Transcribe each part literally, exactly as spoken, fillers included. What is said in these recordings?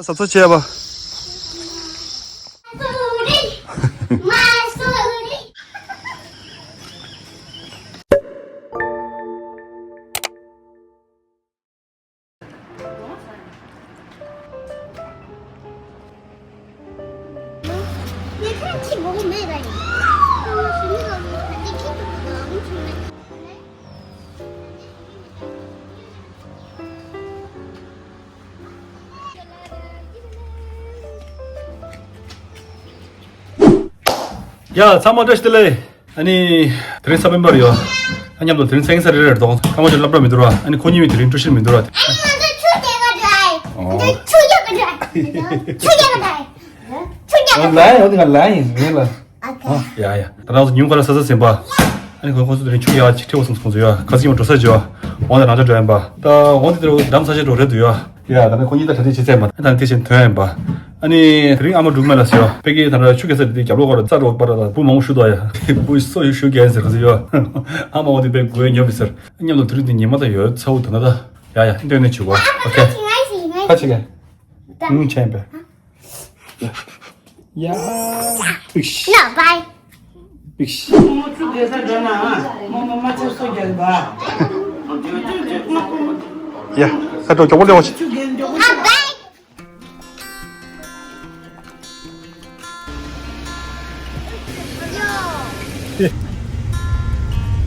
གཟབ་གཟབ་བྱས་པ། ཡ། ཚང་མ་བཀྲ་ཤིས་བདེ་ལེགས། ཨ་ནི། དེ་རིང་ས་སྤེན་པ་རེད་ཡ། ཨ། མཉམ་དུ་དེ་རིང་ཚེས་ཉི་ཤུ་རེ་རེ་རེད་དོ། ཁ་མ་ཅིག་སློབ་གྲྭ་མི་འདུག་ར། ཨ་ནི་ཁོ་གཉིས་མི་དེ་རིང་ཀྲུའུ་ཤིན་མི་འདུག་ར། ཨ་ནི་ང་ཚོ་ཆུ་རྒྱག་ག་འགྲོ་ཨ། ཨོ། ང་ཚོ་ཆུ་རྒྱག་ག་འགྲོ་ཨ། ཆུ་རྒྱག་ག་འགྲོ་ཨ། ལ་ཡ་འོ་དེ་ག་ལ་ཡིན་ཟེར་ལ། ཨ། ཡ་ཡ། ད་ང་ཚོ་ཉིན་གུང་ལ་ས་ས་ཟིན་པ། ཨ་ནི་ཁོ་ཁོ་ཚོ་དེ་རིང་ཆུ་རྒྱག་ཅིག་ཁྲིད་འོང་སོང་ཁོང་ཚོ་ཡ། ཁ་སང་ཉིན་མོ་འགྲོ་ས་བྱོས། འོང་དེ་རང་ཅག་འགྲོ་ཡིན་པ། ད་འོང་དེ་དེ་རུ་འགྲམ་ས་ཆ་འགྲོ་རེད་འདུག་ཡ། ཡ། ད་ནི་ཁོ་གཉིས་ད་གྲ་སྒྲིག་བྱེད་ཚར་མ། ད་ནི་དེ་བཞིན་ཐོན་ཡིན་པ། ཨ་ནི་དེ་རིང་ཨ་མ་འབྲུག་སྨན་ལ་ཟེར་བ། ཕ་གི་ད་ལྟ་ཆུ་རྒྱག་ས་དེ་རྒྱབ་ལོགས་ཁར་རྩྭ་འགྲོ་པར་ད་བུ་མང་པོ་ཞུ་དོ་ཡ། བུ་སོ་ཡུ་ཞུ་རྒྱག་ཟེར་ག་ཟེར་ཡོ། ཨ་མ་འོ་དེ་པའི་དགོས་ཉོ་བི་ཟེར། མཉམ་དུ་དེ་རིང་དེ་ཉི་མ་ད་ཡོད་ཚ་བོ་དུ་ན་ད། ཡ་ཡ། འདོན་ནས་བྱུག་བ། ཨོ་ཁེ། ཁ་ཆེ་གེ། ཨུང་ཆེན་པས། ཡ། ཡ། ཏིག་ཤི། ན་བའི། ཏིག་ཤི། མོ་ཆུ་རྒྱག་ས་འགྲོ་ན། མོ་མོ་མ་ཆུ་སོ་རྒྱག་པ། ཡ། ས་འགྲོ་མགྱོགས་པོ་ལེན་འོང་ཆེ། ཨ་བའི།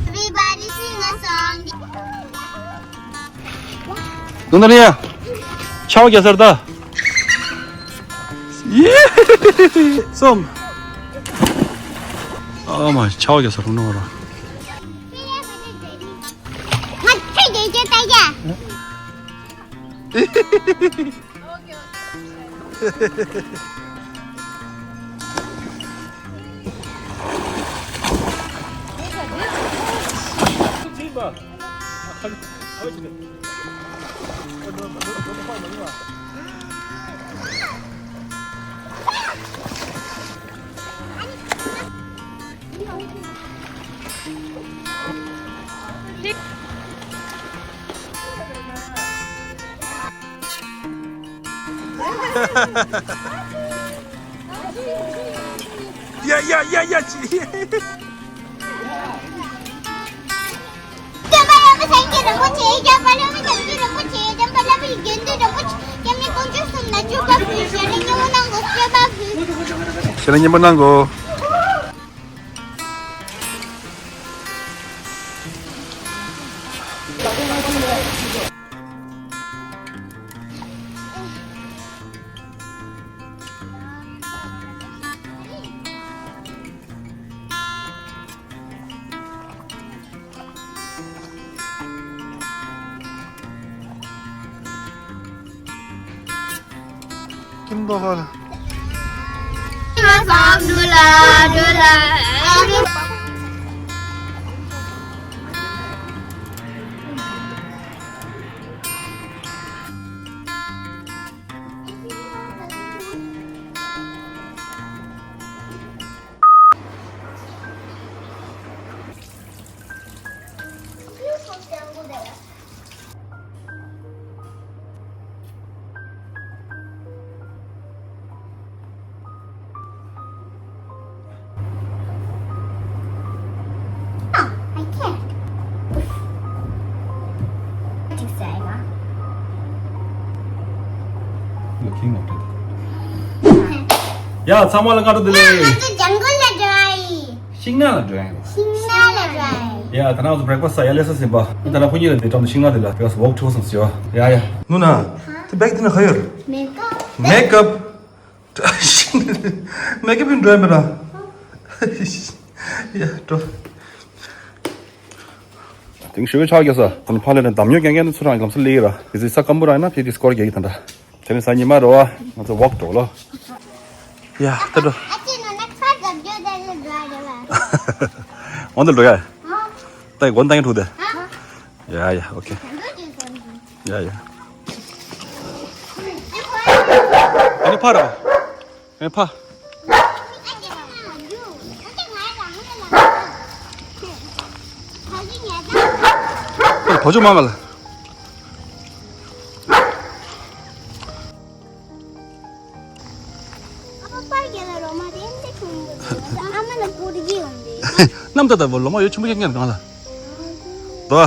Everybody sing a song. ནུ་ན་རི་ཡ། ཆའོ་རྒྱ་སར་ད། ཡེ། སོམ། ཨ་མ་ཆའོ་རྒྱ་སར་རུང་ནོ་ར། ང་ཁྱོད་རྒྱལ་ཅན་ལྟ་ཡ། ཡ་ཡ་ཡ་ཡ། སྟོན་པ་རིན་པོ་ཆེ་སྐྱབས་མགོན་རིན་པོ་ཆེ་སྐྱབས་མགོན་རིན་པོ་ཆེ་སྟོན་པ་བླ་མའི་དགེ་འདུན་རིན་པོ་ཆེ་སྐྱབས་གནས་དཀོན་མཆོག་གསུམ་ལ་སྤྱན་འདྲེན་གནང་དགོས། སྤྱན་འདྲེན་གནང་དགོས། སྤྱན་འདྲེན་གནང་དགོས། ཀིམ་པོ་ཧོལ། ཡ། ཚང་མ་ལ་སྔ་དྲོ་བདེ་ལེགས། ང་ཚོ་ཇང་གལ་ལ་འགྲོ་ཡ་ཡིན། ཤིང་ནགས་ལ་འགྲོ་ཡ་ཡིན། ཤིང་ནགས་ལ་འགྲོ་ཡ་ཡིན། ཡ། ད་ནང་ཚོ་བྷེ་རེག་ཕ་སི་ཟ་ཡ་སླེབས་ས་ཟིན་པ། ད་ནང་ཁོ་གཉིས་ལ་འདི་འགྲམ་དུ་ཤིང་ནགས་འདི་ལ་བྷེ་རེག་ཕ་སི་ཝོག་འཁྲིད་དགོས་བསམ་ཟེར་བ། ཡ་ཡ། ནུ་ན། དེ་བེག་འདི་ན་ག་ཡོད། མེ་ཀབ། མེ་ཀབ། མེ་ཀབ་ཡིན་འགྲོ་ཡ་མེད་ལ། ཡ། འགྲོ། དེང་ཞོགས་ཀས་ཆར་རྒྱག་ས། ད་ནི་ཕར་ལ་ནི་འདམ་ཉོ་རྒྱག་མཁན་ཚོ་རང་ལམ་སེང་སླེབས་ཡོད་ར། དེ་ཚོའི་ས་སྐམ་པོ་རང་ཡིན་ན་ཕེ་དེ་སྐོར་རྒྱག་གི་ད་འདྲ། དེ་ནི་གཟའ་ཉི་མ་རེད་བ། ང་ཚོ་ཝོག་འགྲོ་ལོ། ཡ། ད་འགྲོ། འོང་དེ་འགྲོ་ཡ། ད་ཡི་གོན་བཏང་གི་འདུག་དེ། ཡ་ཡ། ཨོ་ཁེ། ཡ་ཡ། ཨ་ནི་ཕར་ར། ཨེ་ཕ། བ་ཅུ་མ་མ་ལ། པར་རྒྱལ་ལ་རོ་མ་དེ་འདི་ཁྱུང་འདུག་ཨ་མ་ལ་པུར་གྱི་ཡོང་དེ། ནམ་ད་ད་བོ་ལོ་མ་ཡོད་ཆུང་མ་ཁྱེད་ངར་གང་ལ། དོ།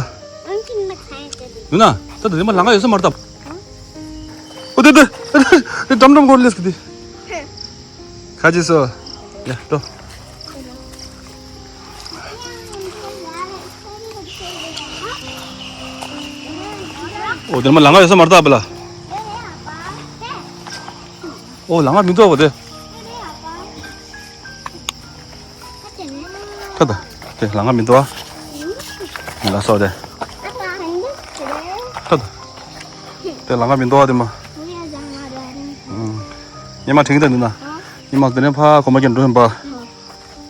ཨང་ཅིན་མ་ཚ་ཡ་དེ་དེ། ནུ་ན་ད་ད་དེ་མ་ལང་ང་ཡོད་ས་མར་ད། ཨོ་དེ་དེ་དེ་འགྲམ་འགྲམ་སྐོར་ལེས་གི་དེ། ཁ་ཅི་སོ། ཡ་ཏོ། ཨོ་དེ་མ་ལང་ང་ཡོད་ས་མར་ད་བ་ལ། ཨོ་ལང་ང་མི་འདུག་བ་དེ། ཁ་ད། དེ་ལང་ང་མི་འདུག་ཨ། ལ་སོ་དེ། ཁ་ད། དེ་ལང་ང་མི་འདུག་ཨ་དེ་མ། ཉི་མ་དྲན་གི་ད་འདུག་ན། ཉི་མ་དེ་ནས་ཕ་གོ་མ་ཀྱང་འགྲོ་ཡིན་པ།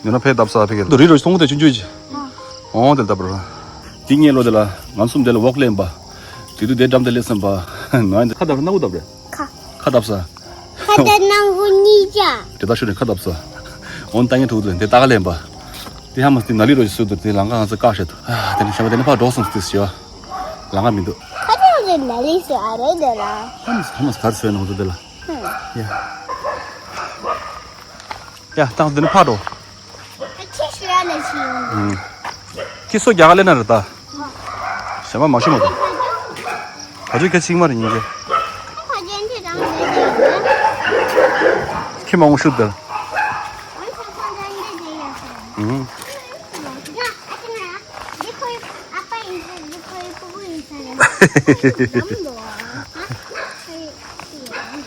ཉི་མ་ཕེ་བརྡབ་ས་ཕེ་གི་རི་རུ་སོང་དེ་ཆུང་ཆུང་ཅི། འོང་དེ་ལྟ་བུར། དེ་ངའི་ལོ་དེ་ལ་ང་གསུམ་དེ་ལ་འོག་ལེན་པ། དེ་དུས་དེ་འགྲམ་དེ་ལས་སམ་པ། ང་ཡིན་ཁ་བརྡབ་ན་འུ་བརྡབ་རེད། ཁ། ཁ་བརྡབ་ས། ཁ་ད་ནང་གོ་གཉིས་ཆ། དེ་ད་ཤུ་རེ་ཁ་བརྡབ་ས། འོན་ཏང་ངེ་ཐུག་དུ་དེ་ཏག་ལེན་པ། དེ་ཧ་མ་སྟི་ན་ལི་རོ་ཞིག་སུ་དུ་དེ་ལང་ཀ་ང་ཚོ་བཀག་ཤེད་དུ། དེ་ནི་ཤ་མ་དེ་ནི་ཕ་འགྲོ་སོང་སྟི་ཞི་བ། ལང་ཀ་མི་འདུག་ཁ་ད་དེ་ན་ལི་སུ་ཨ་རེ་དེ་ལ། ཧ་མ་ཧ་མ་གར་སོས་ནང་དུ་དེ་ལ། ཡ། ཡ་ཏང་དེ་ནི་ཕ་འགྲོ། ཁྱེད་ཤི་ར་ལ་ཤི་ཡོང་། ཨུམ། ཁྱེད་སོ་རྒྱ་ག་ལེ་ན་རེད་ད། ཞེ་མ་མ་ཤི་མ་ད། བ་ཇུ་ཁྱེད་ཤིང་མ་རེད་ཉིན་གྱི། ཁྱེད་མ་འོང་ཤུབ་དར། ཨུམ།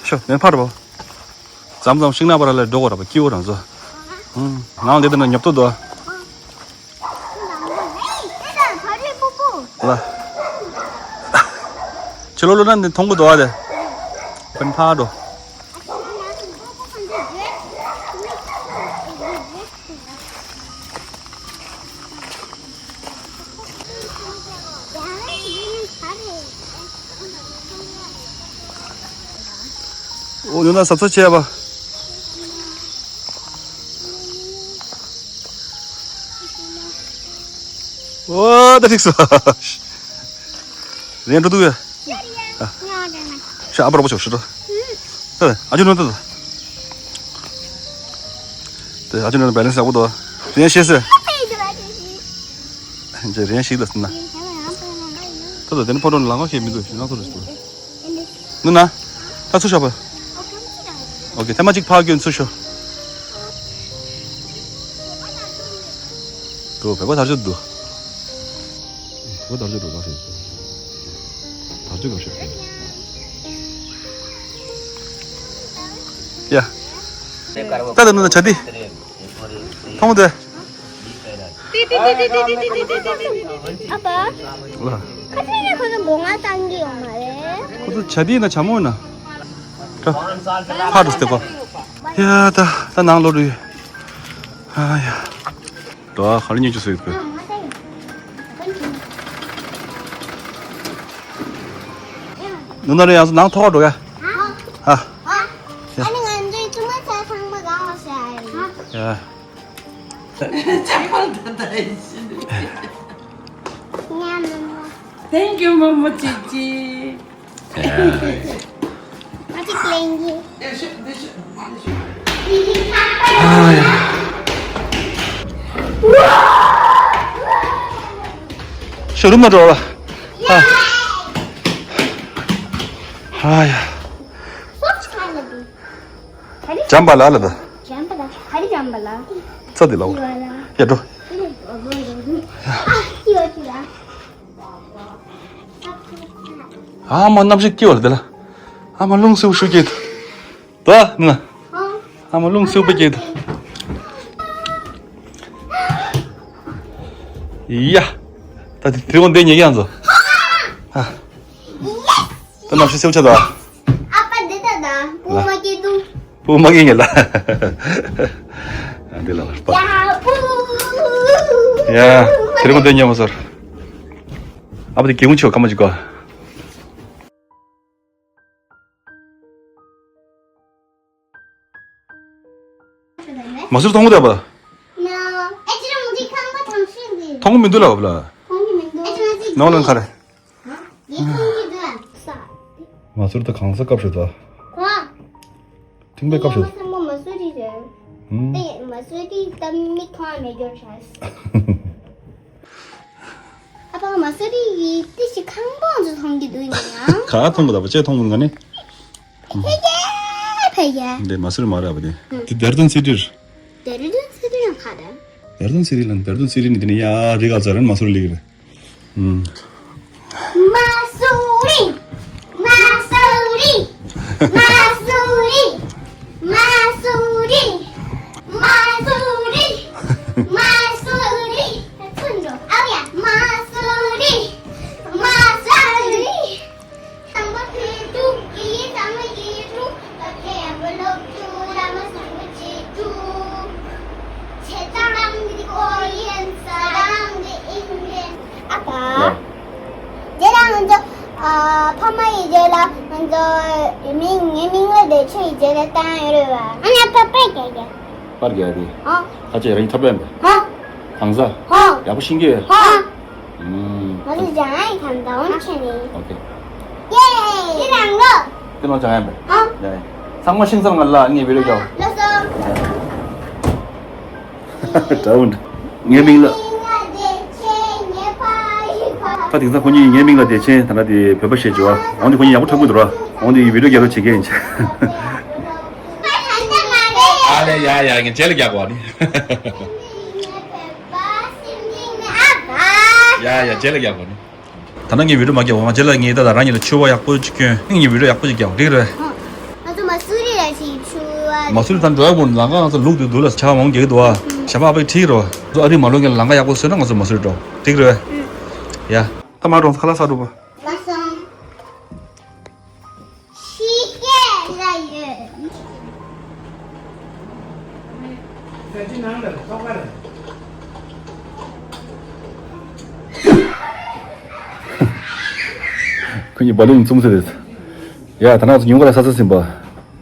ཤོ་མེ་ཕར་བོ། མཚམས་མཚམས་ཤིང་ནགས་པ་ར་ལ་འགྲོ་གོ་ར་པ་སྐྱིད་པོ་རང་ཚོ། ཨང་། ནང་ལེ་དེ་ན་ཉོབ་ཏོ་དོ། ལ། ཕྱི་ལོ་ལོ་ན་འདི་མཐོང་གི་འདུག་ཨ་དེ། ཀུན་ཕ་འགྲོ། ཨོ་ཡོད་ན་ཟབ་ཚོ་བྱས་པ། ཨོ་ད་འགྲིག་སོ། རེད་འགྲོ་འདུག་ཡ། ཤ་ཨ་པ་རོ་པོ་ཆོག་ཤི་རོ། ཨ་ཅུ་ནོ་ཏོ། དེ་ཨ་ཅུ་ནོ་བེ་ལེན་སི་ཡག་པོ་འདུག་རེད་ཤེས་སོ། ཇེ་རེན་ཞིག་ལ་སྲིད་ན། ད་ད་དེ་ནི་ཕོ་བྲང་ལ་ལང་ཁ་ཤེས་མི་འདུག་ཞེ་ན་ཚོ་རེ་སུ། ནུ་ན། ད་ཚུར་ཤོག་པ། ཨོ་ཁེ་ཐེངས་མ་གཅིག་ཕར་སྐྱོན་ཚུར་ཤོག་དུ་བེ་བ་དར་ཅོ་འདུག་བེ་བ་དར་ཅོ་འདུག་ད་ཤེས་སོ། དར་ཅོ་ག་ཤོག་ཡ། ད་ད་ནུ་ན་ཆ་དི། མཐོང་དེ། ཨ་ཕ། ལ། ཁ་ཆེ་ནས་ཁོ་ཚོ་མགོ་རྔ་བཏང་གི་ཡོད་མ་རེད། ཁོ་ཚོ་བྱ་དེ་ན་བྱ་མོ་ན། ད། ཕ་འགྲོ་སྟེ་གོ། ཡ་ད་ད་ནང་ལོག་འགྲོ་ཡོད། ཨ་ཡ། ད་ག་ལ་ཉེ་ཆུ་སོ་ཡོད་གི། ནུ་ན་རེ་ཡང་ནང་ཐོག་འགྲོ་ཡ། ཨ། ཨ་ནི་ང་ཚོའི་ཆུང་མ་ཚ་ཚང་མ་གང་བ་ཟེར་ཡ། ཡ། Thank you, Momo Chichi. ཤོ་རུམ་ན་འགྲོ་བ། ཨ་ཡ། འཇམ་པ་ལ་ལ་ད། འཇམ་པ་ལ། ཧ་རི་འཇམ་པ་ལ། ཙ་དི་ལ་འོ། ཡ་འགྲོ། ཨ་མ་གནམ་གཤིས་སྐྱིད་པ་ལ་དེ་ལ། ཨ་མ་རླུང་སེའུ་ཤུ་སྐྱིད། ད་ན། ཨ་མ་རླུང་སེའུ་པ་སྐྱིད། ཡ། ད་དེ་དེ་འོང་དེ་ཉེ་གི་ཡང་ཚོ། ཨ། ད་གནམ་གཤིས་སེའུ་ཆ་ད། ཨ་ཕ་འདི་ད་ད། པུ་མ་སྐྱིད་དུ། པུ་མ་སྐྱིད་ངེ་ལ། ཨ་འདི་ལ་ལ་པ། ཡ་པུ། ཡ། དེ་རིང་མ་འདི་ཉེ་མ་ཟོར། ཨ་ཕ་དེ་གི་ངུ་ཆོ་ཁ་མ་ཅིག་གོ། མ་སུར་མཐོང་གི་འདུག་པ། ན། ཨེ་ཅི་རང་འདི་ཁང་པ་ཐང་ཤིང་གི། མཐོང་གི་མི་འདུག་ལབ་ལ། མཐོང་གི་མི་འདུག་ཨེ་ཅི་རང་འདི། ནོ་ལན་ཁ་རེ། འདི་མཐོང་གི་འདུག་ས། མ་སུར་ད་གང་ས་སྐབས་ཤོད་ད། ཁོ། ཐིང་པའི་སྐབས་ཤོད། ས་མོ་མ་སུར་རི། ཨུམ། དེ་མ་སུ་རི་ད་མིག་མཐོང་མེད་རྒྱུ་རེད། ཨ་ཕ། མ་སུ་རི་ཡི་ཏི་ཞིག་ཁང་པ་ཚོ་མཐོང་གི་འདུག་ཡིན་ཡང་། ག་མཐོང་གི་འདུག་པ། ཅེ་མཐོང་གི་འདུག་ང་ནི། ཕེ་ཡེ་ཕེ་ཡེ། འདི་མ་སུ་རི་མ་རེད་པ་དེ། ཨུམ། དེ་ཌེ་ར་ཌུན་སི་ཊི་རེད། ཌེ་ར་ཌུན་སི་ཊི་ཡང་ག་རེད། ཌེ་ར་ཌུན་སི་ཊི་ལ། ཌེ་ར་ཌུན་སི་ཊི་ནི་དེ་ནི་ཡ་རི་ག་ཚ་རེད། མ་སུ་རི་ལི་གི་རེད། ཨུམ། མ་སུ་རི། མ་སུ་རི། མ་སུ་རི། མ་སུ་རི། མ་སུ་རི། ཚུར་འགྲོ། ཨ་ཡ། མ་སུ་རི། མ་སུ་རི། ཨ་ཕ། ཡ། དེ་རིང་ང་ཚོ་ཨ་ཕ་མ་ཡི་རྗེས་ལ་ང་ཚོ་མིང་། ངའི་མིང་ལ་བདེ་ཆེན་ཡི་རྗེས་ལ་བཏང་ཡོད་རེད་པ། ཨ་ནི་ཨ་ཕ་པད་རྒྱག་རྒྱག་པར་རྒྱག་དེ། ཨ། ཁ་ཆེ་རིང་ཐབས་ལེན་པ། ཨ། གང་ཟ། ཨ། ཡག་པོ་ཤིང་གི། ཨ། ཨུམ། ང་ཚོ་ལྗང་ཡི་ཁམས་དང་འོན་ཆེ་ནི། ཨོ་ཁེ། ཡེ། དེ་རང་ལོ། དེ་ལོ་ལྗང་ཡ་པ། ཨ། ཡ་ཡ། ཚང་མ་ཤིང་ཚང་ང་ལ་ངའི་བི་ཌི་ཡོ་རྒྱག་ལོ་སོ། འདྲ་བོ་འདྲ། ངའི་མིང་ལ། ད་དེང་སང་ཁོ་གཉིས་ངའི་མིང་ལ་བདེ་ཆེན། ད་ལྟ་དེ་བོད་པ་བཤད་བྱུང་བ། འོན་ཏེ་ཁོ་གཉིས་ཡག་པོ་འཁྲབ་ཀྱི་འདུག་ར། འོན་ཏེ་ཡི་བི་ཌི་ཡོ་རྒྱག་རོགས་བྱེད་མཁན་ཡིན་ཆ། ཨ་ལེ། ཡ་ཡ། ངས་རྗེས་ལ་རྒྱག་གོ་ནི། ཡ་ཡ། རྗེས་ལ་རྒྱག་གོ་ནི། ད་ནང་ངས་བི་ཌི་ཡོ་མ་བརྒྱབ་པ། ང་རྗེས་ལ་ངས་ད་ལྟ་རང་ཉིད་ལ་ཕྱུ་པ་ཡག་པོ་ཅིག་གྱོན། ངས་བི་ཌི་ཡོ་ཡག་པོ་ཅིག་རྒྱག་འགྲིག་རེད། ང་ཚོ་མ་སུ་རི་ལ་ཞིག་ཕྱུ་པ། མ་སུ་རི་ད་འགྲོ་ཡག་པོ། ལམ་ཁ་ང་ཚོ་ལུག་དེ་འདུག་ལ་ཆ་མང་རྒྱག་གི་འདུག་ཨ། ཞབས་པ་ཨ་ཕས་ཁྲིད་རོགས། ང་ཚོ་ཨ་རི་མ་ལོག་མཁན་ལ་ལམ་ཁ་ཡག་པོ་བཟོས་ན་ང་ཚོ་མ་སུ་རི་འགྲོ། འགྲིག་རེད། ཡ། ད་མ་གྲོངས་ཁ་ལག་ཟ་འགྲོ་པ། ལགས་སོ། ཕྱི་རྒྱལ་ལ་ཡོད། ཁོ་གཉིས་བ་ལུང་བཙུགས་ས་རེད། ཡ། ད་ནང་ཚོ་ཉུང་ག་ལ་ས་ས་ཟིན་པ།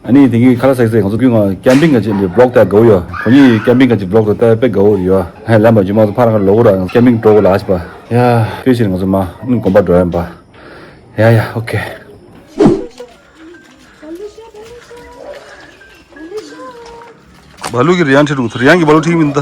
ཨ་ནི་དེང་གི་ཁ་ལག་ཟ་ས་ང་ཚོ་ཀུན་ང་ཀེམ་པིང་ག་ཅིག་འདི་བི་ལོག་ལྟ་དགའ་བོ་ཡོད། ཁོ་གཉིས་ཀེམ་པིང་ག་ཅིག་བི་ལོག་ལྟ་དཔེ་དགའ་བོ་ཡོད། ཧེ། ལམ་པ་ཇི་མ་ཚོ་ཕ་རང་ག་ལོག་ར། ཀེམ་པིང་འགྲོ་གོ་ལ་ཨ་ཤི་པ། ཡ། དཔེ་ཞིག་ང་ཚོ་མ་ནི་དགོན་པ་འགྲོ་ཡ་ཡིན་པ། ཡ་ཡ། ཨོ་ཁེ། བ་ལུ་གི་རི་ཡང་ཁྲིད་འདུག་རི་ཡང་གི་བ་ལུ་ཁྲིད་མིན་ད།